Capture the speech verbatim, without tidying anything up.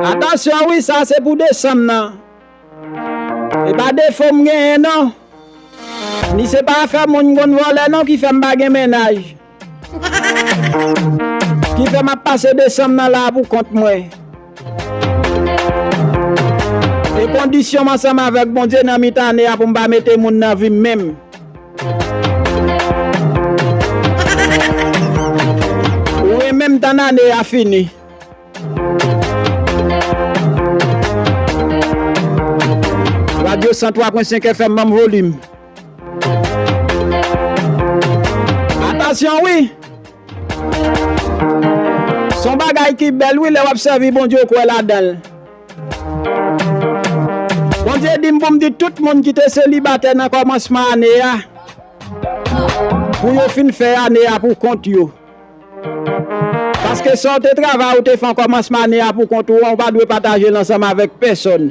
Atansyon wi, sa se pou desanm nan. E pa defo m genyen non. Ni se pa afè moun konn vòlè non ki fè m pa gen mennaj. Ki fè m ap pase desanm nan la pou kont mwen. E kondisyon m ansanm avèk Bondye nan mitan ane a pou m pa mete moun nan vi m menm. Ou renmen m tann ane a fini. Radyo san twa pwen senk F M, ban m volim. Atansyon wi! Se yon bagay ki bèl wi lè w ap sèvi Bondye ou kwè ladan l. Bondye di m pou m di tout moun ki te selibatè nan kòmansman ane a, pou yo fin fè ane a pou kont yo. Paske sa w te travay ou te fè an kòmansman ane a pou kont ou an, ou pa dwe pataje l ansanm avèk pèsòn.